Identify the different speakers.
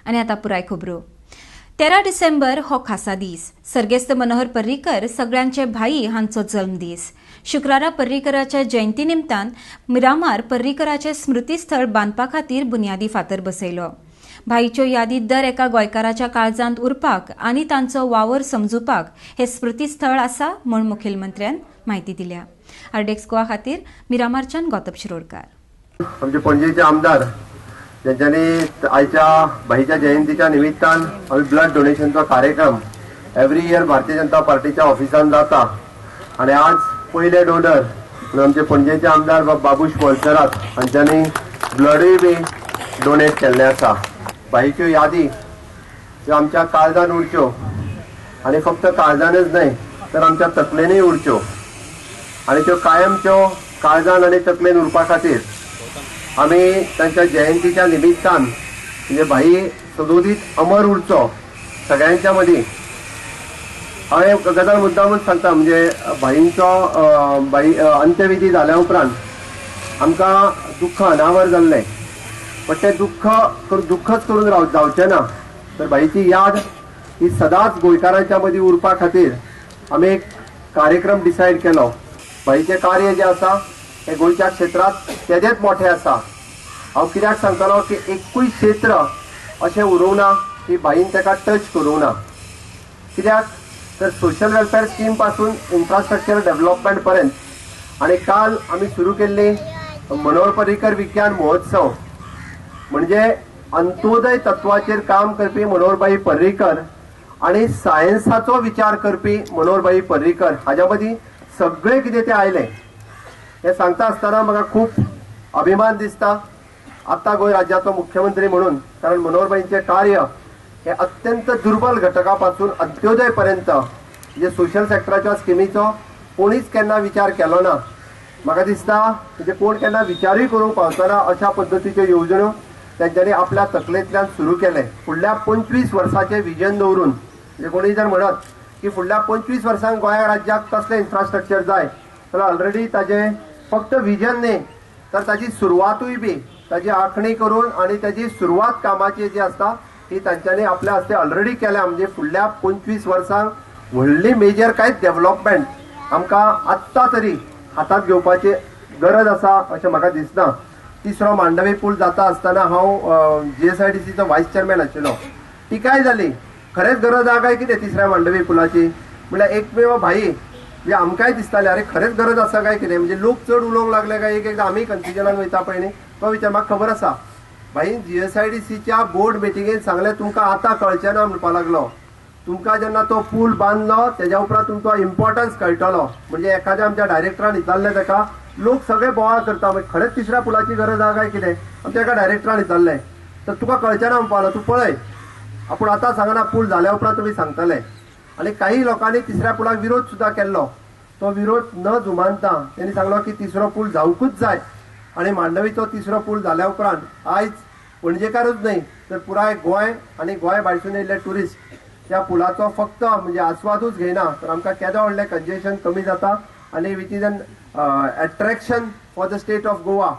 Speaker 1: आनी आतां पुराय खबरो. 13 डिसेंबर हो खासा दीस. सर्गेस्त मनोहर पर्रीकर सगळ्यांचे भाई हांचो जल्मदीस. शुक्रारा पर्रीकराच्या जयंती निमतान मिरामार पर्रीकराचे स्मृतीस्थळ बांदपा खातीर बुन्यादी फातर बसयलो. भाईच्यो यादी दर एका गोंयकाराच्या काळजांत उरपाक आनी तांचो वावर समजुपाक हे स्मृतीस्थळ आसा म्हूण मुखेलमंत्र्यान म्हायती दिल्या. आरडीएक्स गोवा खातीर मिरामारच्यान गौतम शिरोडकार.
Speaker 2: आमचे पणजेचे आमदार ज्यांच्यानी आयच्या भाईच्या जयंतीच्या निमित्तान आमी ब्लड डोनेशनचो कार्यक्रम एवरी इयर भारतीय जनता पार्टीच्या ऑफिसान जाता आनी आज पयले डोनर आमचे पणजेचे आमदार बाबूश मोन्सेरात हांच्यांनी ब्लडूय बी डोनेट केल्लें आसा. भाईच्यो यादी ज्यो आमच्या काळजान उरच्यो आनी फक्त काळजानच न्हय तर आमच्या तकलेनूय उरच्यो आनी त्यो कायमच्यो काळजान आनी तकलेन उरपा खातीर आमी तांच्या जयंतीच्या निमित्तान म्हणजे भाई सदोदीत अमर उरचो सगळ्यांच्या मदीं. हांव एक गजाल मुद्दामूच सांगता, म्हणजे भाईंचो भाई अंत्यविधी जाल्या उपरांत आमकां दुख्ख अनावर जाल्लें, पण तें दुख्ख दुख्खच करून राव जावचें ना, तर भाईची याद ही सदांच गोंयकारांच्या मदीं उरपा खातीर आमी एक कार्यक्रम डिसायड केलो. भाईचें कार्य जें आसा हें गोंयच्या क्षेत्रांत तेदेंच मोठें आसा. हांव कित्याक सांगतलो की एकूय क्षेत्र अशें उरूंक ना की भाईन ताका टच करूंक ना. कित्याक तर सोशल वेलफेअर स्कीम पासून इन्फ्रास्ट्रक्चर डेव्हलपमेंट पर्यंत आनी काल आमी सुरू केल्ली मनोहर पर्रीकर विज्ञान महोत्सव म्हणजे अंत्योदय तत्वाचेर काम करपी मनोहरभाई पर्रीकर आनी सायन्साचो विचार करपी मनोहरभाई पर्रीकर हाज्या मदीं सगळें कितें तें आयलें. हें सांगता आसतना म्हाका खूब अभिमान दिसता आतां गोंय राज्याचो मुख्यमंत्री म्हणून, कारण मनोहरभाईंचें कार्य हें अत्यंत दुर्बल घटका पासून अंत्योदय पर्यंत म्हणजे सोशल सेक्टराच्या स्किमीचो कोणीच केन्ना विचार केलो ना. म्हाका दिसता म्हणजे कोण केन्ना विचारूय करूंक पावचो ना अशा पद्दतीच्यो येवजण्यो तांच्यांनी आपल्या तकलेंतल्यान सुरू केलें. फुडल्या 25 वर्साचें विजन दवरून म्हणजे कोणीय जर म्हणत की फुडल्या 25 वर्सांक गोंय राज्याक कसलें इन्फ्रास्ट्रक्चर जाय जाल्यार ऑलरेडी ताजें फक्त विजन न्ही तर ताजी सुरवातूय बी ताजी आंखणी करून आनी ताजी सुरवात कामाची जी आसता ही तांच्यांनी आपल्या हस्ते ऑलरेडी केल्या. म्हणजे फुडल्या 25 वर्सांक व्हडली मेजर कांयच डेव्हलपमेंट आमकां आत्तां तरी हातांत घेवपाची गरज आसा अशें म्हाका दिसना. तिसरो मांडवी पूल जाता आसतना हांव GSIDCचो वायस चेअरमॅन आशिल्लो. टिकाय जाली, खरेंच गरज आहा काय कितें तिसऱ्या मांडवी पुलाची, म्हणल्यार एकमेव भाई म्हणजे आमकांय दिसतालें अरे खरेंच गरज आसा काय कितें, म्हणजे लोक चड उलोवंक लागले काय एक एकदां आमी कन्फ्युजनान वयता पळय न्ही, तो विचार म्हाका खबर आसा. भाई GSIDCच्या बोर्ड मिटिंगेन सांगलें तुमकां आतां कळचें ना म्हणपाक लागलो, तुमकां जेन्ना तो पूल बांदलो तेज्या उपरांत तुमकां इम्पॉर्टन्स कळटलो. म्हणजे एखाद्या आमच्या डायरेक्टरान विचारलें ताका, लोक सगळे बोवाळ करता मागीर खरेंच तिसऱ्या पुलाची गरज आहा काय कितें, आमच्या एका डायरेक्टरान विचारलें तर तुका कळचें ना म्हणपाक लागलो, तूं पळय आपूण आतां सांगना पूल जाल्या उपरांत तुमी सांगतले. आनी काही लोकांनी तिसऱ्या पुलाक विरोध सुद्दां केल्लो, तो विरोध न जुमानता त्यांनी सांगलो की तिसरो पूल जावंकूच जाय. आनी मांडवीचो तिसरो पूल जाल्या उपरांत आयज पणजेकारूच न्हय तर पुराय गोंय आनी गोंय भायरसून येयल्ले ट्युरिस्ट त्या पुलाचो फक्त म्हणजे आस्वादूच घेयना तर आमकां केदो व्हडलें कंजेशन कमी जाता आनी which is an attraction for the state of Goa.